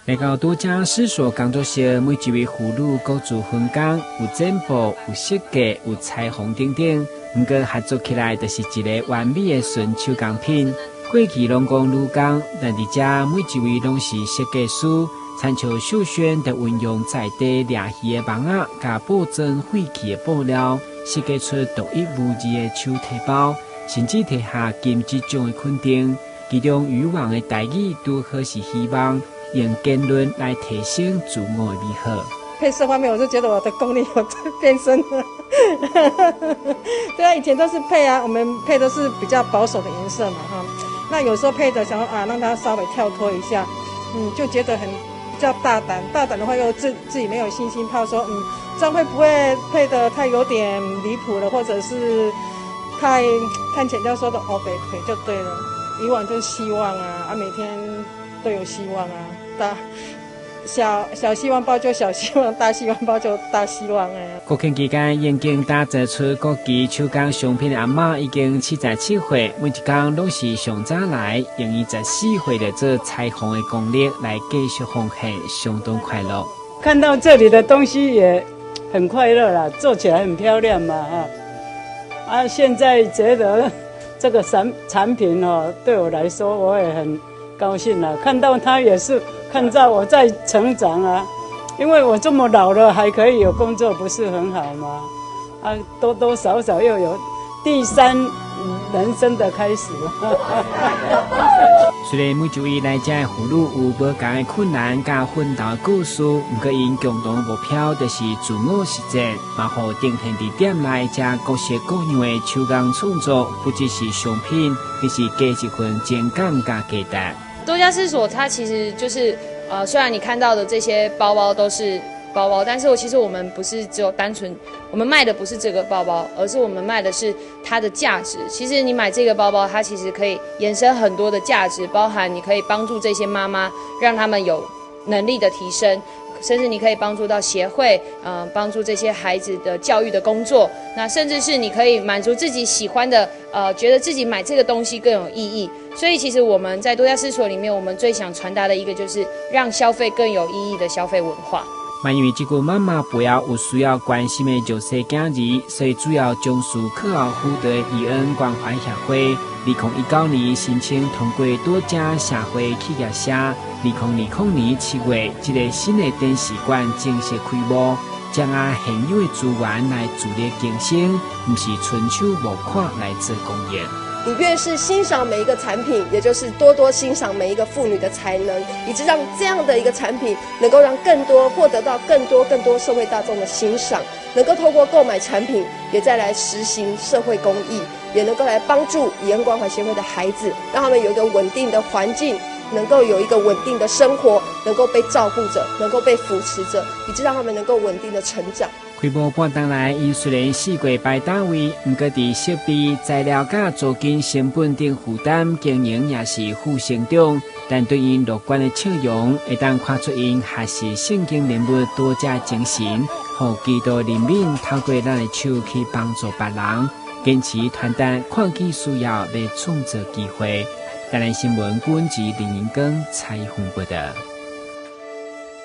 來到多家思索工作室，每一位婦女各自分工，有剪布、有設計、有裁縫等等，毋過合作起來就是一个完美的純手工品。過去攏講女工，但佇遮每一位攏是設計師，親像秀萱就運用在地掠魚的網仔，佮布莊廢棄的布料，設計出獨一無二的手提包，甚至提下金質獎的肯定。其中漁網的台語拄好是希望，用堅韌來提升自我的美好。配色方面，我就覺得我的功力有變深了。對啊，以前都是配啊，我們配都是比較保守的顏色嘛，哈。那有時候配的想要啊，讓它稍微跳脫一下，就覺得很比較大膽。大膽的話又自己沒有信心，怕說這樣會不會配得太有點離譜了，或者是太看淺，就說的烏白配就對了。以往就是希望啊，啊每天都有希望啊，大小小希望抱就小希望，大希望抱就大希望哎。國慶期間，已經打造出國旗手工商品的阿嬤已經77歲，每一工攏是上早來，用伊14歲來做裁縫的功力來繼續奉獻，相當快樂。看到這裡的東西也很快樂啦，做起來很漂亮嘛，哈。啊，現在覺得這個產品哦，對我來說我也很高興啦。看到它也是看到我在成長啊，因為我這麼老了還可以有工作，不是很好嗎？啊，多多少少又有第三人生的開始。雖然每一位來遮的婦女有無仝的困難佮奮鬥的故事，毋過𪜶共同目標就是自我實踐，嘛予呈現佇店內遮各式各樣的手工創作，不只是商品，而是加一份情感佮價值。多家思索，它其實就是，雖然你看到的這些包包都是包包，但是我其實我們不是只有單純，我們賣的不是這個包包，而是我們賣的是它的價值。其實你買這個包包，它其實可以延伸很多的價值，包含你可以幫助這些媽媽，讓他們有能力的提升，甚至你可以幫助到協會，幫助這些孩子的教育的工作。那甚至是你可以滿足自己喜歡的，覺得自己買這個東西更有意義。所以其實我們在多家思索裡面，我們最想傳達的一個就是讓消費更有意義的消費文化。嘛因為這個媽媽背後有需要關心的弱勢囝兒，所以主要從事課後輔導的以恩關懷協會，2019年申請通過多家社會企業社，2020年7月，這个新的展示館正式開幕，將按現有的資源來自力更生，毋是純手募款來做公益。你越是欣賞每一個產品，也就是多多欣賞每一個婦女的才能，以致讓這樣的一個產品能夠讓更多獲得到更多更多社會大眾的欣賞，能夠透過購買產品，也再來實行社會公益，也能夠來幫助以恩關懷協會的孩子，讓他們有一個穩定的環境，能夠有一個穩定的生活，能夠被照顧着，能夠被扶持着，以致讓他們能夠穩定的成長。開幕半冬來，𪜶雖然四過擺單位，毋過佇設備、材料佮租金成本等負擔經營也是負成長。但對𪜶樂觀的笑容，會當看出𪜶學習聖經人物多者精神，予基督憐憫透過咱的手去幫助別人，堅持傳達看見需要欲創造機會。台南新聞郭文吉、林銀庚採訪報導。